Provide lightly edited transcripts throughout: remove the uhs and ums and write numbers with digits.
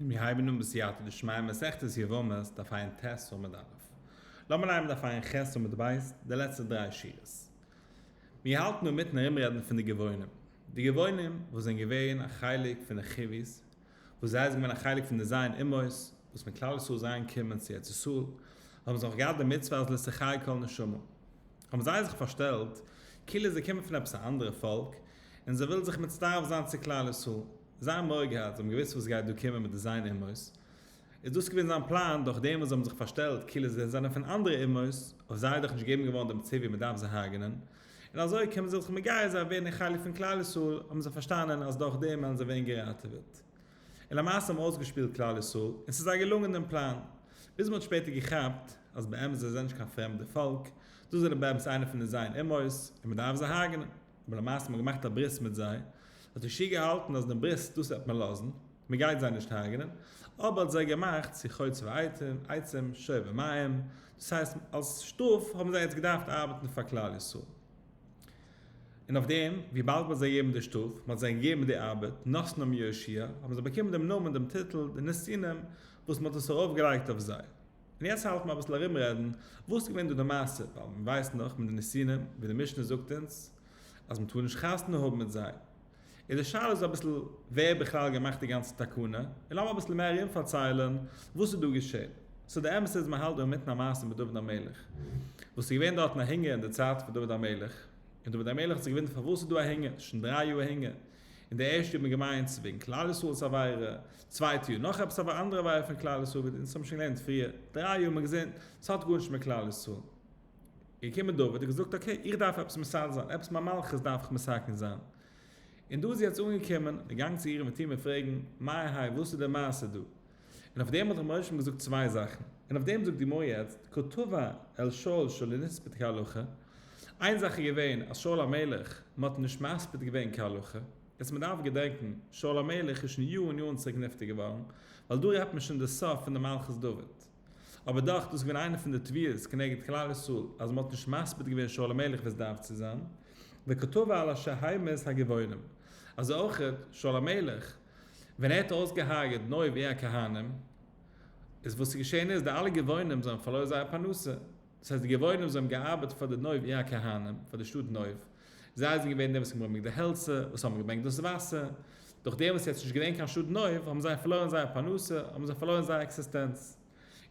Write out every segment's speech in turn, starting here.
מיר הייבן אן בסייעתא דשמיא מסכת יבמות דף ע"ט עמוד א'. לאמיר ליינען דף ע"ח עמוד ב', די לעצטע דריי שורות. מיר האלטן אינמיטן ארומרעדן פון די גבעונים. די גבעונים וואס זענען געווען א חלק פון די חיווי'ס, וואס זיי זענען געווען א חלק פון די ז' אומות, וואס ווען כלל ישראל איז אריינגעקומען צו ארץ ישראל, האבן זיי נאך געהאט די מצוה אז לא תחיה כל נשמה. האבן זיי זיך פארשטעלט כאילו זיי קומען פון עפעס א אנדערע פאלק, און זיי ווילן זיך מצטרף זיין צו כלל ישראל. זיי האבן מורא געהאט, זיי האבן געוואוסט וואס גייט דא קומען מיט די ז' אומות, איז דאס געווען זיין פלאן, דורך דעם וואס זיי האבן זיך פארשטעלט כאילו זיי זענען פון אנדערע אומות, אויף זיי איז דאך נישט געגעבן געווארן דעם ציווי מען דארף זיי הרג'נען, און אזוי קען מען זיך מגייר זיין ווערן א חלק פון כלל ישראל, האבן זיי פארשטאנען אז דורך דעם וועלן זיי ווערן געראטעוועט. און למעשה האבן אויסגעשפילט כלל ישראל, און ס'איז זיי געלונגען דעם פלאן. ביז מ'האט שפעטער געכאפט אז באמת זיי זענען נישט קיין פרעמדע פאלק, דאס זענען באמת איינע פון די ז' אומות, און מ'דארף זיי הרג'נען. אבער למעשה האט מען געמאכט א ברית מיט זיי, האט יהושע געהאלטן אז דעם ברית דאס וועט מען לאזן, מען גייט זיי נישט הרג'נען, אבער האט זיי געמאכט צו חוצבי עצים, שואבי מים, דאס הייסט אלס שטראף האבן זיי יעצט געדארפט ארבעטן פאר כלל ישראל. און אויף דעם, וויבאלד מען האט זיי געגעבן די שטראף, מען האט זיי געגעבן די ארבעט, נתנם יהושע, האבן זיי באקומען דעם נאמען, דעם טיטל, די נתינים, וואס מען האט עס ארויפגעלייגט אויף זיי. און יעצט האלט מען אביסל ארום רעדן וואס איז געווען דא די מעשה, ווייל מען ווייסט נאך מיט די נתינים ווי די משנה זאגט אונז אז מען טאר נישט חתונה האבן מיט זיי, און די שאלה איז אביסל ווער האט בכלל געמאכט די גאנצע תקנה, און לאמיר אביסל מער ארום פארציילען וואס איז דא געשען. so די אמת איז מען האלט דא אינמיטן א מעשה מיט דוד המלך, וואס איז געווען דארטן א הונגער אין די צייט פון דוד המלך, און דוד המלך האט זיך געוואונדערט פארוואס איז דא א הונגער, שוין דריי יאר הונגער, און די ערשטע יאר האט מען געמיינט ס'איז וועגן כלל ישראל'ס עבירה, צווייטע יאר נאך עפעס א אנדערע עבירה פון כלל ישראל ווי אונז האבן שוין געלערנט פריער, דריי יאר האט מען געזען ס'האט גארנישט מיט כלל ישראל. איז געקומען דוד און געזאגט okay איך דארף עפעס מסדר זיין, עפעס מיין מלכות דארף איך מתקן זיין. און דא איז יעצט אנגעקומען, געגאנגען צו אורים ותומים פרעגן, מאי האי וואס איז די מעשה דא? און אויף דעם האט ר' משה אים געזאגט צוויי זאכן, און אויף דעם זאגט די גמרא יעצט, קא תבע על שאול שלא נספד כהלכה, איין זאך איז געווען אז שאול המלך, מען האט אים נישט מספיד געווען כהלכה, יעצט מען דארף געדענקן, שאול המלך איז שוין יארן יארן צוריק נפטר געווארן, ווייל דא רעדט מען שוין די סוף פון די מלכות דוד. אבער דאך, דאס איז געווען איינע פון די תביעות כנגד כלל ישראל, אז מען האט נישט מספיד געווען שאול המלך ווי עס דארף צו זיין, וקא תבע על אשר המית הגבעונים. אזוי אויך שאול המלך, ווען ער האט אויסגעהארגעט נוב עיר הכהנים, איז וואס איז געשען איז, די אלע גבעונים זיי האבן פארלוירן זייער פרנסה, דאס הייסט די גבעונים וואס האבן געארבעט פאר די נוב עיר הכהנים, פאר די שטאט נוב, זיי זענען געווען די וואס האבן געברענגט די העלצער, וואס האבן געברענגט דאס וואסער, דורך דעם וואס יעצט איז נישט געווען קיין שטאט נוב, האבן זיי פארלוירן זייער פרנסה, האבן זיי פארלוירן זייער עקזיסטענץ.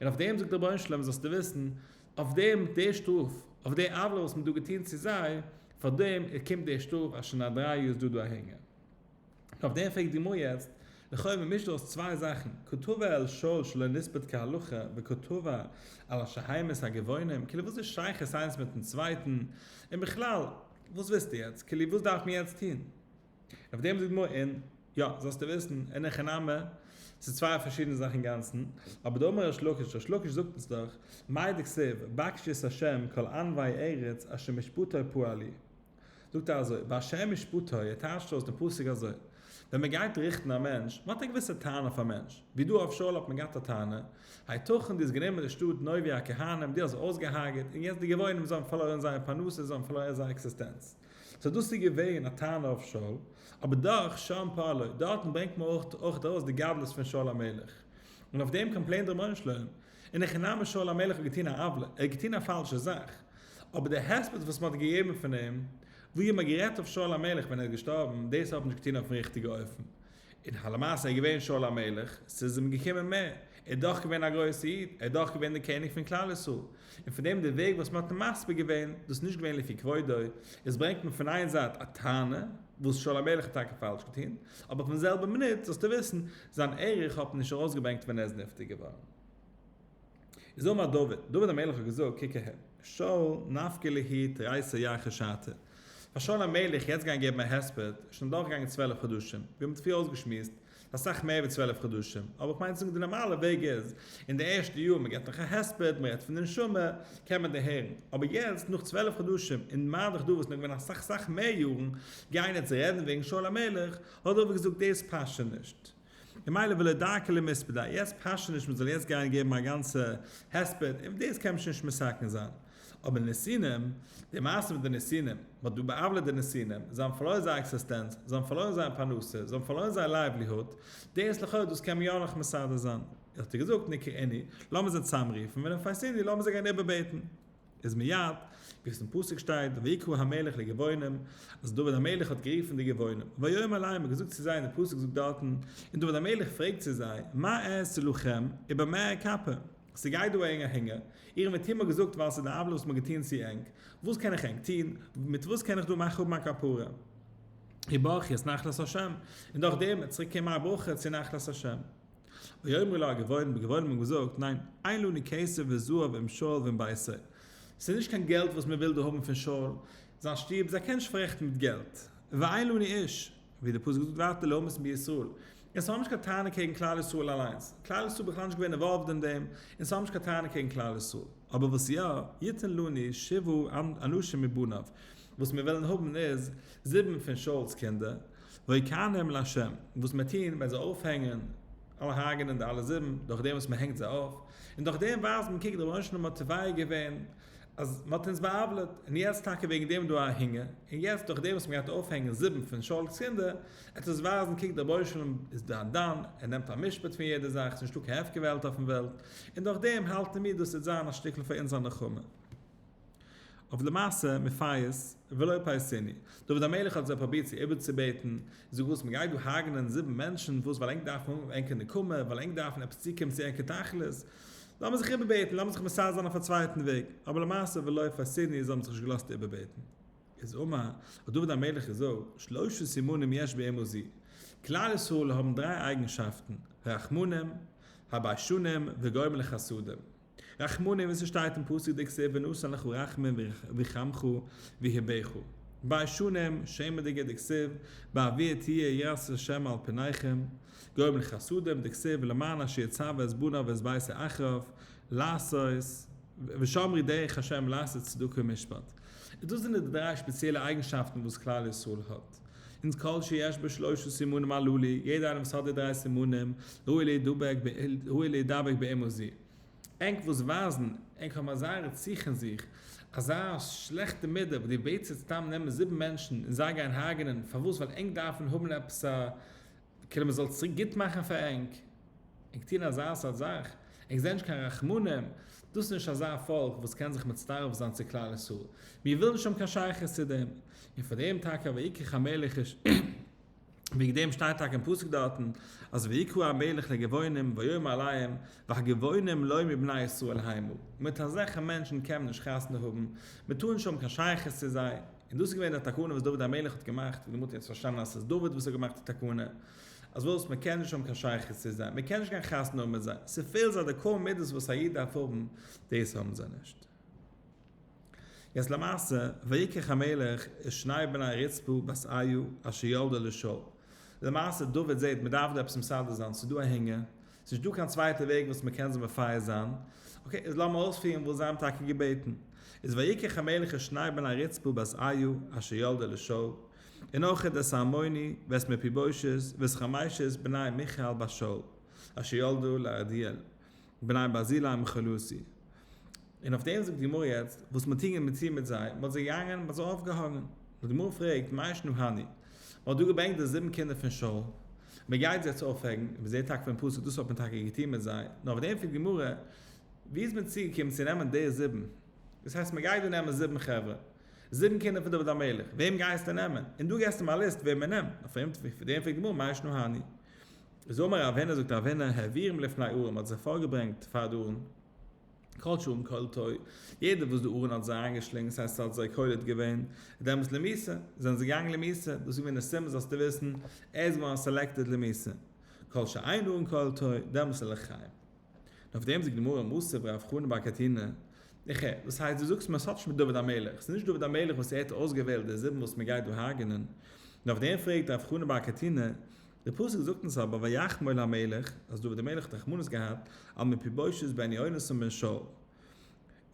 און אויף דעם זאגט דער רבונו של עולם זאלסטו וויסן, אויף דעם די שטראף, אויף די עוולה וואס מען האט דא געטון צו זיי, פאר דעם קומט די שטראף אז שוין א דריי יאר איז דא דא א הונגער. אויף דעם פרעגט די גמרא יעצט, לכאו' מען מישט אויס צוויי זאכן, קא תבע על שאול שלא נספד כהלכה וקא תבע על אשר המית הגבעונים, כאילו וואס איז שייכות איינס מיטן צווייטן, און בכלל וואס ווילסטו יעצט, כאילו וואס דארף מען יעצט טון? אויף דעם זאגט די גמרא אין, יא, זאלסטו וויסן, אין הכי נמי, ס'איז צוויי פארשידענע זאכן אינגאנצן, אבער דאמר ריש לקיש, ריש לקיש זאגט אונז דאך, מאי דכתיב, בקשו את ה' כל ענוי ארץ אשר משפטו פעלו. זאגט ער אזוי, ואשר משפטו, ער טייטשט אויס דעם פסוק אזוי, ווען מען גייט ריכטן א מענטש, מען האט א געוויסע טענה אויף א מענטש, ווי דא אויף שאול האט מען געהאט א טענה, היתכן דו האסט גענומען די שטאט נוב עיר הכהנים, דו האסט אויסגעהארגעט, און יעצט די גבעונים זיי האבן פארלוירן זייער פרנסה, זיי האבן פארלוירן זייער עקזיסטענץ. so דאס איז געווען א טענה אויף שאול, אבער דאך שם פעלו, דארטן ברענגט מען אויך אויך ארויס די גדלות פון שאול המלך. און אויף דעם complain ט דער רבונו של עולם, אין הכי נמי שאול המלך האט געטון א עוולה, ער האט געטון א פאלשע זאך, אבער די הספד וואס מען האט געגעבן פון אים, ווי מען האט גערעדט אויף שאול המלך ווען ער איז געשטארבן, דאס האט מען נישט געטון אויפן ריכטיגע אופן. און הלמעשה איז געווען שאול המלך, ס'איז אים געקומען מער, ער איז דאך געווען א גרויסע איד, ער איז דאך געווען דער קעניג פון כלל ישראל, און פון דעם די וועג וואס מען האט אים מספיד געווען, דאס איז נישט געווען לפי כבודו, עס ברענגט מען פון איין זייט א טענה, וואס שאול המלך האט טאקע פאלש געטון, אבער פון זעלבע מינוט זאלסטו וויסן, זיין ערך האט מען נישט ארויסגעברענגט ווען ער איז נפטר געווארן. איז אמר דוד, דוד המלך האט געזאגט, קוק אהער, שאול נפקא להו תריסר ירחי שתא, פאר שאול המלך יעצט גיין געבן א הספד, איז שוין אדורכגעגאנגען 12 חדשים, ווי מ'האט פריער אויסגעשמועסט, איז אסאך מער ווי 12 חדשים, אבער כ'מיין צו זאגן די נארמאלע וועג איז, אין די ערשטע יאר מ'געבט נאך א הספד, מ'רעדט פון די נשמה, קען מען דערהערן, אבער יעצט נאך 12 חדשים, און מה דאך דא וואס נאך געווען אסאך סאך מער יארן, גייען יעצט רעדן וועגן שאול המלך, האט דוד געזאגט דאס פאסט שוין נישט. ממילא ולא דרכא למספדיה, יעצט פאסט שוין נישט מ'זאל יעצט גיין געבן א גאנצע הספד, און דאס קען מען שוין נישט מתקן זיין. אבער נתינים, די מעשה מיט די נתינים, מ'האט דא בא'עוולה'ט די נתינים, זיי האבן פארלוירן זייער עקזיסטענץ, זיי האבן פארלוירן זייער פרנסה, זיי האבן פארלוירן זייער livelihood, דאס לכאורה דאס קען מען יא נאך מסדר זיין. האט ער געזאגט, נקראינהו, לאמיר זיי צוזאמרופן, ונפייסינהו, לאמיר זיי גיין איבערבעטן. איז מיד, ווי עס אין פסוק שטייט, ויקרא המלך לגבעונים, אז דוד המלך האט גערופן די גבעונים, ויאמר אליהם, און געזאגט צו זיי, און דער פסוק זאגט דארטן, און דוד המלך פרעגט צו זיי, מה אעשה לכם, ובמה אכפר? ס'גייט דא ענג א הונגער, איר האט מיר געזאגט ווייל ס'איז די עוולה וואס מ'האט געטון צו ענק, וואס קען איך ענק טון, מיט וואס קען איך דא מאכן האבן א כפרה? וברכו את נחלת השם, און דורך דעם וועט צוריק קומען א ברכה צו נחלת השם. ויאמרו לו הגבעונים, די גבעונים האבן געזאגט, ניין, אין לנו כסף וזהב עם שאול ועם ביתו, ס'איז נישט קיין געלט וואס מ'וויל דא האבן פון שאול, זיין שטוב, זיי קענען נישט פאררעכטן מיט געלט, ואין לנו איש, ווי דער פסוק זאגט ווייטער להמית בישראל, אונז האבן נישט קיין טענה קעגן כלל ישראל אליינס, כלל ישראל איז בכלל נישט געווען involved אין דעם, אונז האבן נישט קיין טענה קעגן כלל ישראל, אבער וואס יא, יתן לנו שבעה אנשים מבניו, וואס מיר ווילן האבן איז, זיבן פון שאול'ס קינדער, והוקענום לה', וואס מיר טון, מ'וועט זיי אויפהענגען, אלע הרג'נען די אלע זיבן, דורך דעם וואס מען הענגט זיי אויף, און דורך דעם ווייזט מען קוק דער רבונו של עולם האט תובע געווען, אז מען האט אונז בא'עוולה'ט, און יעצט טאקע וועגן דעם איז דא א הונגער, און יעצט דורך דעם וואס מען גייט אויפהענגען זיבן פון שאול'ס קינדער, עט עס ווייזן קוק דער רבונו של עולם איז דא א דן, ער נעמט א משפט פון יעדע זאך, ס'איז נישטא קיין הפקר וועלט אויפן וועלט, און דורך דעם האלטן מיר דאס וועט זיין א שטיקל פאר אונז א נחמה. אויף למעשה מפייס ולא פייסיני. דוד המלך האט זיי פרובירט צו איבערצובעטן, זאג וואס, מ'גייט דא הרג'נען זיבן מענטשן, וואס ווייל ענק דארפן האבן ענקער נקמה, ווייל ענק דארפן עפעס צוקומען צו ענקער תכלית? לאמיר זיך איבערבעטן, לאמיר זיך מסדר זיין אויף א צווייטן וועג. אבער למעשה ולא פייסיני, זיי האבן זיך נישט געלאזט איבערבעטן. איז אמר, האט דוד המלך געזאגט, שלשה סימנים יש באומה זו, כלל ישראל האבן דריי אייגנשאפטן, הרחמנים, הביישנים, וגומלי חסדים. רחמנים ווי ס'שטייט אין פסוק דכתיב ונתן לך רחמים וירחמך ויהבך. ביישנים, שעמעדיגע דכתיב בעבור תהיה יראת ה' על פניכם, גומלי חסדים דכתיב למען אשר יצוה את בניו ואת ביתו אחריו לעשות ושמרו דרך ה' לעשות צדקה ומשפט. און דאס זענען די דריי שפעציעלע אייגנשאפטן וואס כלל ישראל האט. און כל שיש בו שלשה סימנים הללו, יעדער איינער וואס האט די דריי סימנים, ראוי להידבק באומה זו. ענק וואס ווייזן, ענק האבן אזא רציחה אין זיך, אזא שלעכטע מידה, וואס דו בעטסט יעצט סתם נעמען זיבן מענטשן און זיי גייען הרג'נען, פארוואס? ווייל ענק דארפן האבן עפעס א, כאילו מען זאל צוריק גוט מאכן פאר ענק, ענק טוען אזא סארט זאך, ענק זענען נישט קיין רחמנים, דאס איז נישט אזא פאלק וואס קען זיך מצטרף זיין צו כלל ישראל, מיר ווילן נישט האבן קיין שייכות צו דעם, און פאר דעם טאקע ויקח המלך איש. וועגן דעם שטייט טאקע אין פסוק דארטן אז ויקרא המלך לגבעונים ויאמר אליהם והגבעונים לא מבני ישראל המה, מיט אזעלכע מענטשן קען מען נישט חתונה האבן, מען טאר נישט האבן קיין שייכות צו זיי, און דאס איז געווען די תקנה וואס דוד המלך האט געמאכט, ווי די גמרא האט יעצט פארשטאנען אז ס'איז דוד וואס האט געמאכט די תקנה, אז וואס, מען קען נישט האבן קיין שייכות צו זיי, מען קען נישט גיין חתונה האבן מיט זיי, ס'פעלט זיי די core מידות וואס א איד דארף האבן, דאס האבן זיי נישט. יעצט למעשה, ויקח המלך את שני בני רצפה בת איה אשר ילדה לשאול. למעשה דוד זעט מען דארף דא עפעס מסדר זיין, ס'איז דא א הונגער, ס'איז נישט דא קיין צווייטע וועג וואס מען קען זיי מפייס זיין, okay איז לאמיר אויספירן וואס זיי האבן טאקע געבעטן. איז ויקח המלך את שני בני רצפה בת איה אשר ילדה לשאול, און אויך את ארמוני ואת מפיבושת ואת חמשת בני מיכל בת שאול אשר ילדה לעדיאל בני ברזילי המחולתי. און אויף דעם זאגט די גמרא יעצט, וואס מען טוהן מיט מיט זיי, מען האט זיי געגאנגען, מען האט זיי אויפגעהאנגען. די גמרא פרעגט, מאי שנא הני? מען האט דא געברענגט די זיבן קינדער פון שאול, מען גייט זיי יעצט אויפהענגן, און מען זעט טאקע פון פסוק דאס האט מען טאקע געטוהן מיט זיי, נאר אויף דעם פרעגט די גמרא, ווי איז מען צוגעקומען צו נעמען די זיבן? דאס הייסט מען גייט דא נעמען זיבן חברה, זיבן קינדער פון דוד המלך, וועם גייסטו נעמען? און דא געסטו מיר א list וועם מען נעמט, אויף דעם פרעגט די גמרא, מאי שנא הני? איז אמר רב הונא זאגט רב הונא, העבירם לפני ארון, מען האט זיי פארגעברענגט פאר די ארון, כל שהארון קולטו, יעדער וואס די ארון האט זיי איינגעשלינגען, ס'הייסט ס'האט זיי קולט געווען, איז דעמאלטס למיתה, זענען זיי געגאנגען למיתה, דאס איז געווען די סימן זאלסטו וויסן, ער איז געווארן selected למיתה, כל שאין ארון קולטו, דעמאלטס לחיים. און אויף דעם זאגט די גמרא מתיב רב חנא בר קטינא, איך הער, דאס הייסט דו זאגסט מיר ס'האט נישט מיט דוד המלך, ס'איז נישט דוד המלך וואס ער האט אויסגעוועלט די זיבן וואס מ'גייט דא הרג'נען, און אויף דעם פרעגט רב חנא בר קטינא, די פסוק זאגט אונז אבער ויחמול המלך, אז דוד המלך האט רחמנות געהאט על מפיבושת בן יונתן בן שאול. און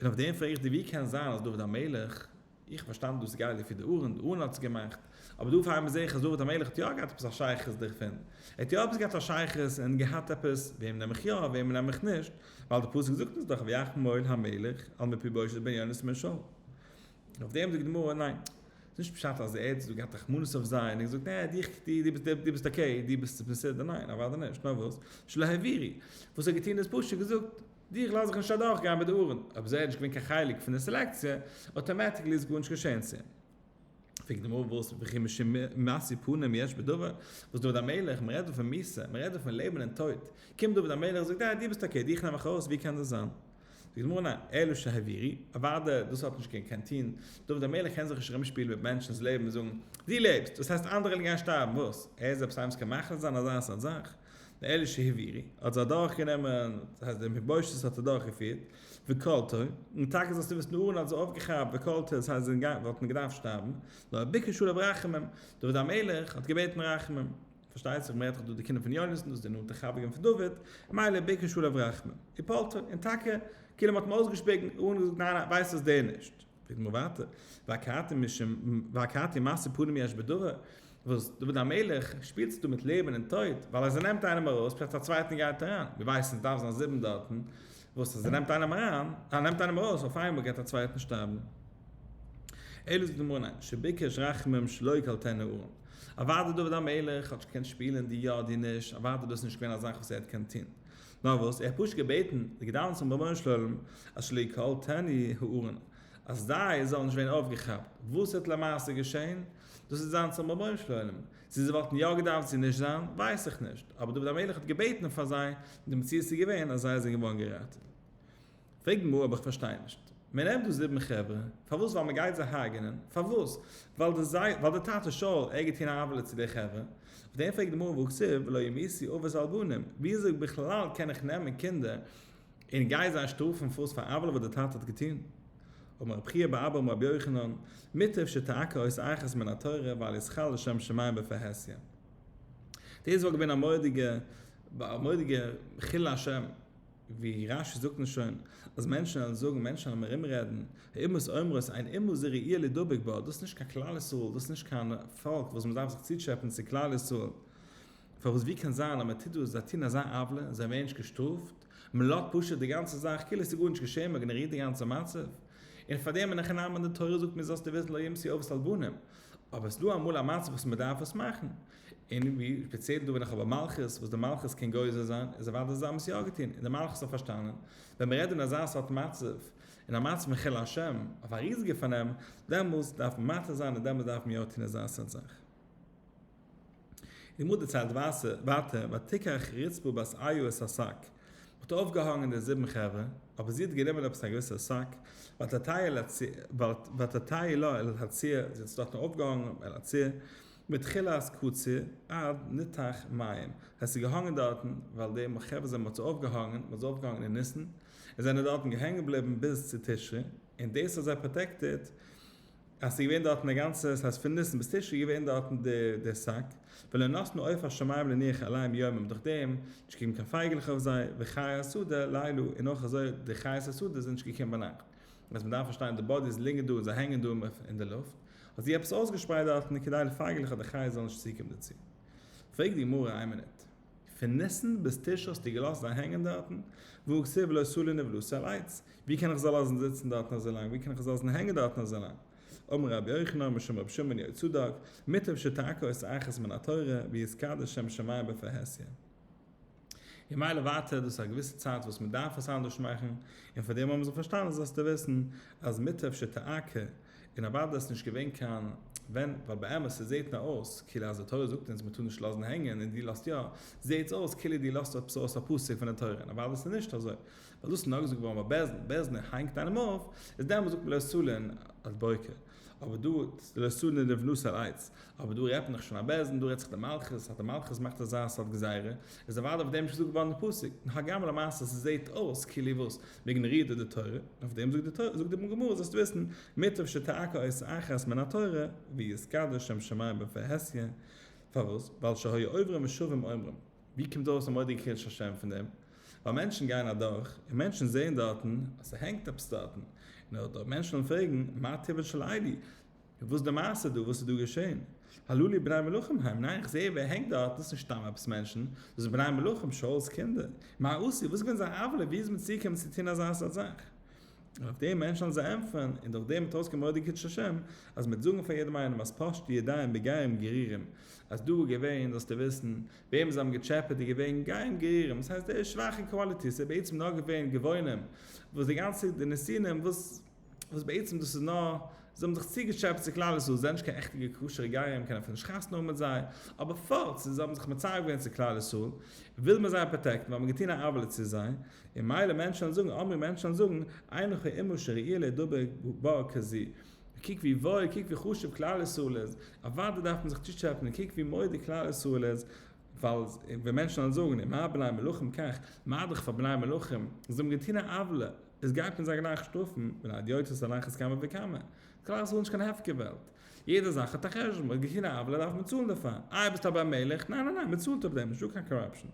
אויף דעם פרעג איך דיר ווי קען זיין אז דוד המלך. איך האב פארשטאנען דאס גייט לפי די ארון, די ארון האט עס געמאכט, אבער דא אויף איינמאל זעה איך אז דוד המלך האט יא געהאט עפעס א שייכות דערפון, ער האט יא עפעס געהאט א שייכות און געהאט עפעס, וועם נעם איך יא וועם נעם איך נישט, ווייל די פסוק זאגט אונז דאך ויחמול המלך על מפיבושת בן יונתן בן שאול. אויף דעם זאגט די גמרא ניין, ס'איז נישט פשט אז ער האט געהאט רחמנות אויף זיי און געזאגט נע דיך דו ביסט okay דו ביסט בסדר, ניין אוודאי נישט, נאר וואס, שלא העבירו, וואס ער האט געטון איז פשוט געזאגט, דיך לאז איך נישט אדורך גיין מיט די ארון, אויב איז ער נישט געווען קיין חלק פון די סעלעקציע, automatically איז גארנישט געשען צו אים. פרעגט די גמרא וואס וכי משום משוא פנים יש בדבר, וואס דוד המלך, מען רעדט דא פון מיתה, מען רעדט דא פון לעבן און טויט, קומט דוד המלך און זאגט אה דו ביסט okay דיך נעם איך ארויס, ווי קען דאס זיין? זאגט די גמרא ניין, אלא שהעבירו, אוודאי דאס האט נישט קיין טון, דוד המלך קען זיך נישט ארומשפילן מיט מענטשנ'ס לעבן און זאגן, דו לעבסט, דאס הייסט אנדערע וועלן גיין שטארבן, וואס? ער איז עפעס איינער וואס קען מחליט זיין אזא סארט זאך? אלא שהעבירו, האט זיי אדורכגענומען, דאס הייסט דער מפיבושת האט אדורכגעפירט, וקלטו, און טאקע זאלסטו וויסן אהרן האט זיי אויפגעכאפט וקלטו, דאס הייסט זיי וואלטן געדארפט שטארבן, נאר ביקש עליו רחמים, דוד המלך האט געבעטן רחמים, פארשטייט זיך מ'רעדט דאך דא די קינדער פון יונתן, דאס איז די נאנטע חברים פון דוד, מילא ביקש עליו רחמים, ופלטו, און טאקע, כאילו מ'האט אים אויסגעשפיגן, אהרן האט געזאגט ניין ניין, ווייסט וואס דער נישט. פרעגט מיר ווייטער, והכרתי משום והכרתי משוא פנים יש בדבר, וואס דוד המלך שפילט זיך דא מיט לעבן און טויט, ווייל אז ער נעמט איינעם ארויס פלעצט א צווייטן גייט אריין, מיר ווייסן עס דארף זיין זיבן דארטן, וואס אז ער נעמט איינעם אריין, ער נעמט איינעם ארויס אויף איינמאל גייט א צווייטן שטארבן. אלא זאגט די גמרא ניין, שביקש רחמים שלא יקלטנו ארון. אוודאי דוד המלך האט נישט געקענט שפילען די יא די נישט, אוודאי דאס איז נישט געווען א זאך וואס ער האט געקענט טון. נאר וואס, ער האט פשוט געבעטן און געדאווענט צום רבונו של עולם אז שלא יקלטנו הארון, אז זיי זאלן נישט ווערן אויפגעכאפט. וואס וועט למעשה געשען? דאס וועט זיין צום רבונו של עולם. צו זיי וואלטן יא געדארפט צו נישט זיין, ווייס איך נישט. אבער דוד המלך האט געבעטן פאר זיי, און די מציאות איז געווען אז זיי זענען געווארן געראטעוועט. פרעגט די גמרא אבער איך פארשטיי נישט. מען נעמט דא זיבן חברה, פארוואס? ווייל מען גייט זיי הרג'נען? פארוואס? ווייל די זיי, ווייל די טאטע שאול ער האט געטון א עוולה צו די חברה? אויף דעם פרעגט די גמרא והכתיב ולא ימותו אבות על בנים, וויאזוי בכלל קען איך נעמען קינדער און גיי זיי שטראפן פארוואס פאר עוולה וואס די טאטע האט געטון? אמר רב חייא בר אבא אמר רבי יוחנן, מוטב שתעקר אות אחת מן התורה ואל יתחלל שם שמים בפרהסיא. דאס וואלט געווען א מורא'דיגע א מורא'דיגע חילול השם. ווי רשי זאגט אונז שוין, אז מענטשן וועלן זאגן, מענטשן וועלן ארומרעדן, האומות אומרות, אין אומה זו ראויה לידבק בה, דאס איז נישט קיין כלל ישראל, דאס איז נישט קיין פאלק וואס מען דארף זיך צוטשעפען צו כלל ישראל, פארוואס ווי קען זיין אז מען טוט דאס, זיי טוהן אזא עוולה, זיי ווערן נישט געשטראפט, מען לאזט פשוט די גאנצע זאך כאילו עס איז גארנישט געשען, מען איגנארירט די גאנצע מצב, און פאר דעם אין הכי נמי די תורה זאגט מיר זאלסטו וויסן לא ימותו אבות על בנים, אבער עס איז דא אמאל א מצב וואס מען דארף עס מאכן, און ווי ספעציעל דא ווען איך האב א מלכות וואס די מלכות קען גוזר זיין, איז אוודאי זיי האבן עס יא געטון, און די מלכות האט פארשטאנען, ווען מען רעדט אין אזא סארט מצב, אין א מצב פון חילול השם, אויף א ריזיגע פארנעם, דעמאלס דארף מען מתיר זיין און דעמאלס דארף מען יא טון אזא סארט זאך. די גמרא דערציילט ווייטער, ותקח רצפה בת איה את השק, מען האט אויפגעהאנגען די זיבן חברה, אבער זי האט גענומען עפעס א געוויסע שק, ותתלה אל הצור, זי האט עס דארטן אויפגעהאנגען אל הצור, מתחילת קציר עד ניתך מים, עס איז געהאנגען דארטן ווייל די חברה זענען מ'האט זיי אויפגעהאנגען, מ'האט זיי אויפגעהאנגען אין ניסן, און זענען דארטן געהענגט געבליבן ביז צו תשרי, און דאס האט זיי protected אז ס'איז געווען דארטן די גאנצע, ס'הייסט פון ניסן ביז תשרי איז געווען דארטן די די שק, ולא נתנה עוף השמים לנוח עליהם יומם, דורך דעם נישט געקומען קיין פייגעלעך אויף זיי, וחי השדה לילה, און אויך אזוי די חיות השדה זענען נישט געקומען ביינאכט. אז מ'דארף פארשטיין די bodies ליגן דא און זיי הענגען דא אין די לופט, האט זי עפעס אויסגעשפרייט דארטן כדי די פייגעלעך אדער חיות זאלן נישט צוקומען דערצו. פרעגט די גמרא איין מינוט, פון ניסן ביז תשרי האסטו געלאזט זיי הענגען דארטן? והא כתיב ולא תלין נבלתו על עץ, ווי קען איך זיי לאזן זיצן דארטן אזוי לאנג, ווי קען איך זיי לאזן הענגען דארטן אזוי לאנג? אמר רבי יוחנן משום רבי שמעון יהוצדק, מוטב שתעקר אות אחת מן התורה, ויתקדש שם שמים בפרהסיא. און מילא ווייטער דאס איז א געוויסע צייט וואס מען דארף עס אנדערש מאכן, און פאר דעם האבן זיי פארשטאנען זאלסטו וויסן אז מוטב שתעקר, און אוודאי איז נישט געווען קיין ווען, ווייל באמת ס'זעהט נאר אויס כאילו אז די תורה זאגט אונז מען טאר נישט לאזן הענגען און דו לאזט יא, זעהט אויס כאילו דו לאזט עפעס אויס א פסוק פון די תורה, און אוודאי ס'איז נישט אזוי, ווייל דאס איז נאר געזאגט געווארן ביי בית דין, בית דין הענגט איינעם אויף, איז דעמאלס זאגט מען לא תלין עד בוקר. אבער דא לא תלין נבלתו על עץ, אבער דא רעדט מען דאך שוין א בית דין, דא רעדט זיך די מלכות, אז די מלכות מאכט אזא סארט גזירה, איז אוודאי אויף דעם נישט געזאגט געווארן די פסוק, און הגם למעשה ס'זעהט אויס כאילו וואס, מ'איגנארירט דא די תורה, און אויף דעם זאגט די תורה, זאגט די גמרא זאלסט וויסן, מוטב שתעקר אות אחת מן התורה, ויתקדש שם שמים בפרהסיא, פארוואס? ווייל שהיו עוברים ושבים אומרים. ווי קומט אויס א מורא'דיגע קידוש השם פון דעם? ווייל מענטשן גייען אדורך, און מענטשן זעען דארטן אז ס'הענגט עפעס דארטן, נאר די מענטשן וועלן פרעגן, מה טיבן של אלו? וואס איז די מעשה דא? וואס איז דא געשען? הללו בני מלכים הם? ניין, איך זע ווער הענגט דארט, דאס איז נישט סתם עפעס מענטשן, דאס איז בני מלכים, שאול'ס קינדער. מה עשו? וואס איז געווען זייער עוולה? ווי איז מען צוגעקומען צו טון אזא סארט זאך? און אויף דעם מענטשן וועלן זיי ענטפערן, און דורך דעם וועט ארויסקומען מורא'דיגע קידוש השם, אז מ'וועט זאגן פאר יעדעם איינעם אז פשטו ידיים בגרים גרירים, אז דא איז געווען, זאלסטו וויסן, וועם זיי האבן געטשעפעט איז געווען גרים גרירים, דאס הייסט די שוואכע quality, ס'איז בעצם נאר געווען גבעונים, וואס די גאנצע די נתינים וואס וואס בעצם דאס איז נאר זיי האבן זיך צוגעטשעפעט צו כלל ישראל, זיי זענען נישט קיין עכטיגע כשר'ע גרים, מ'קען אפילו נישט חתונה האבן מיט זיי, אבער פארט זיי האבן זיך מצרף געווען צו כלל ישראל, וויל מען זיי protect ן, ווייל מ'האט געטון א עוולה צו זיי, און מילא מענטשן וועלן זאגן, אמרי מענטשן וועלן זאגן, אין לך אומה שראויה לדבר בה כזו, קוק ווי וואויל, קוק ווי חשוב כלל ישראל איז, אוודאי דארף מען זיך צוטשעפען און קוק ווי מורא'דיג כלל ישראל איז, ווייל ווען מענטשן וועלן זאגן, ומה בני מלכים כך, מה דאך פאר בני מלכים, זיי האבן געטון א עוולה, איז גייט מען זיי גלייך שטראפן, בני הדיוטות על אחת כמה וכמה. כלל ישראל איז נישט קיין הפקר וועלט. יעדע זאך האט א חשבון, מ'האט געטון א עוולה דארף מען צאלן דערפאר. איי ביסט א בן מלך? ניין ניין ניין, מ'צאלט אויף דעם, נישטא קיין corruption.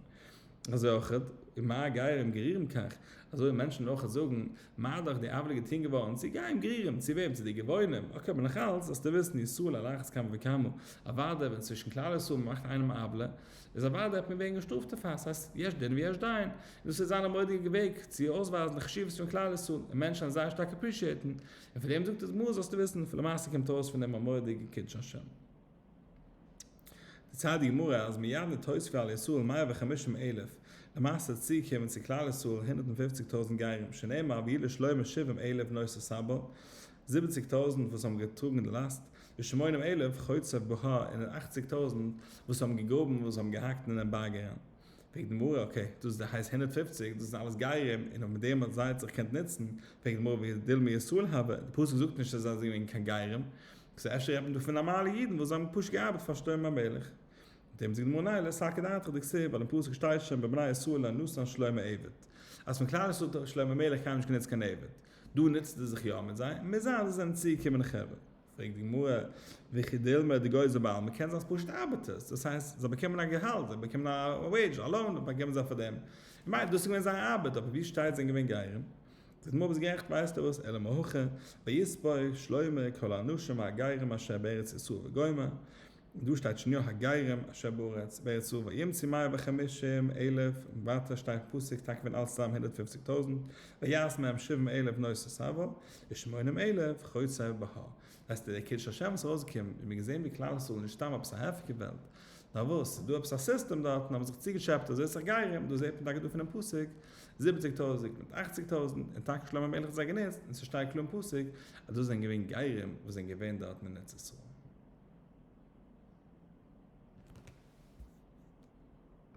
אזוי אויך, ומה גרים גרירים כך, אזוי ווי מענטשן אויך זאגן, מה דאך די עוולה געטון געווארן צו גרים גרירים, צו וועם? צו די גבעונים, okay אבער נאך אלץ זאלסטו וויסן ישראל על אחת כמה וכמה, אוודאי ווען צווישן כלל ישראל מען מאכט איינעם א עוולה, איז אוודאי האט מען ווערן געשטראפט דערפאר, ס'הייסט יש דין ויש דיין, און דאס איז זיין א מורא'דיגע וועג צו אויסווייזן די חשיבות פון כלל ישראל, און מענטשן וועלן זייער שטארק appreciate ן, און פון דעם זאגט די גמרא זאלסטו וויסן, למעשה קומט ארויס פון דעם א מורא'דיגע קידוש השם. דערציילט די גמרא אז מיד נתוספו על ישראל מאה וחמישים אלף, למעשה איז צוגעקומען צו כלל ישראל הונדערט און פופציג טויזנט גרים, שנאמר ויהיו לשלמה שבעים אלף נושאי סבל, זיבעציג טויזנט וואס האבן געטראגן די לאסט, ושמונים אלף חוצב בהר און אכציג טויזנט וואס האבן געגראבן וואס האבן געהאקט אינעם בארג אריין. פרעגט די גמרא, okay, דאס הייסט 150, דאס זענען אלעס גרים, און מיט דעם האט זיי זיך געקענט נוצן, פרעגט די גמרא וכי דילמא ישראל הוו, די פסוק זאגט נישט אז זיי זענען געווען קיין גרים, סאו אפשר רעדט מען דא פון נארמאלע אידן וואס האבן פשוט געארבעט פאר שלמה המלך. מיט דעם זאגט די גמרא ניין, לא סלקא דעתך דכתיב, ווייל אין פסוק שטייט שוין בבני ישראל לא נתן שלמה עבד. אז פון כלל ישראל האט שלמה המלך קיינמאל נישט גענוצט קיין עבד. דא נוצט ער זיך יא מיט זיי, מוז זיין זיי זענען צוגעקומענע חברה. פרעגט די גמרא, וכי דילמא דגוזר בעלמא, קען זיין ס'פשוט ארבעטערס, דאס הייסט זיי באקומען א געהאלט, זיי באקומען א וועידזש, א לוין באקומען זיי פאר דעם. ממילא דאס איז געווען זייער ארבעט, אבער ווי שטייט זענען געווען גרים? זאגט די גמרא ביסט גערעכט ווייסטו וואס, אלא מהכא, ויספור שלמה כל האנשים הגרים אשר בארץ ישראל וגומר, און דא שטייט שוין יא הגרים אשר בארץ בארץ ישראל וימצאו מאה וחמישים אלף, און ווייטער שטייט פסוק טאקע ווען אלס צוזאם 150 טויזנט, ויעש מהם שבעים אלף נושאי סבל, ושמונים אלף חוצב בהר. ווייסטו דער קידוש השם וואס איז ארויסגעקומען, און מיר געזען ווי כלל ישראל איז נישט סתם עפעס א הפקר וועלט, נאר וואס, ס'איז דא עפעס א סיסטעם דארטן, האבן זיך צוגעטשעפעט אזוי אסאך גרים, דאס זעט מען טאקע דא פונעם פסוק, זיבעציג טויזנט מיט אכציג טויזנט, און טאקע שלמה המלך האט זיי גענוצט, און ס'שטייט קלאר אין פסוק אז דאס זענען געווען גרים וואס זענען געווען דארטן אין ארץ ישראל.